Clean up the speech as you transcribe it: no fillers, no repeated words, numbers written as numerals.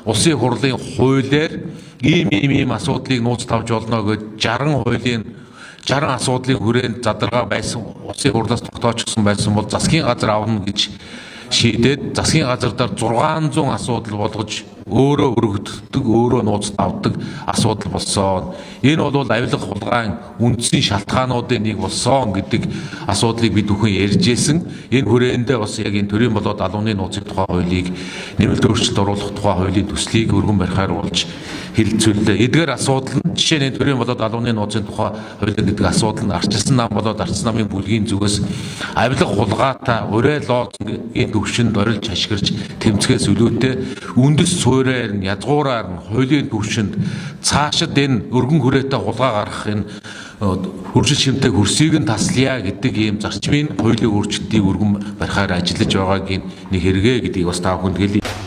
Улсын хурлын хуулиар ийм ийм ийм асуудлыг нууц тавьж болно гэж 60 хуулийн 60 асуудлын хүрээнд задаргаа байсан, улсын хурлаас тогтоочсон байсан бол засгийн газар авна гэж шийдээд засгийн газар дээр 600 асуудал болгож өөрөө өргөддөг, өөрөө нууц тавьдаг асуудал болсон. Энэ бол авилга хулгайн үндсэн шалтгаануудын нэг болсон гэдэг асуудлыг бид бүхэн ярьж байсан. Энэ хүрээндээ бас яг энэ төрийн болоод албаны нууцын тухай хуулийг нэмэлт өөрчлөлт оруулах тухай хуулийн төслийг өргөн барихаар болж хэлэлцүүллээ. Эдгээр асуудал нь, жишээ нь төрийн болоод албаны нууцын тухай хууль гэдэг асуудал нь арчилсан нам болоод арчилсан намын бүлгийн зүгээс авилга хулгайтай урай лооцгийн төвшөнд орилж хашгирч тэмцгээс илүүтэй үндэс суурьаар нь, язгуураар нь хуулийн төвшөнд цаашид энэ өргөн хүрээтэй хулгай гаргах энэ хөржил шимтэй хөрсийг нь таслая гэдэг ийм зарчмын хуулийн өөрчлөлтийг өргөн барихаар ажиллаж байгаагийн нэг хэрэгэ гэдгийг бас та бүхэнд хэлье.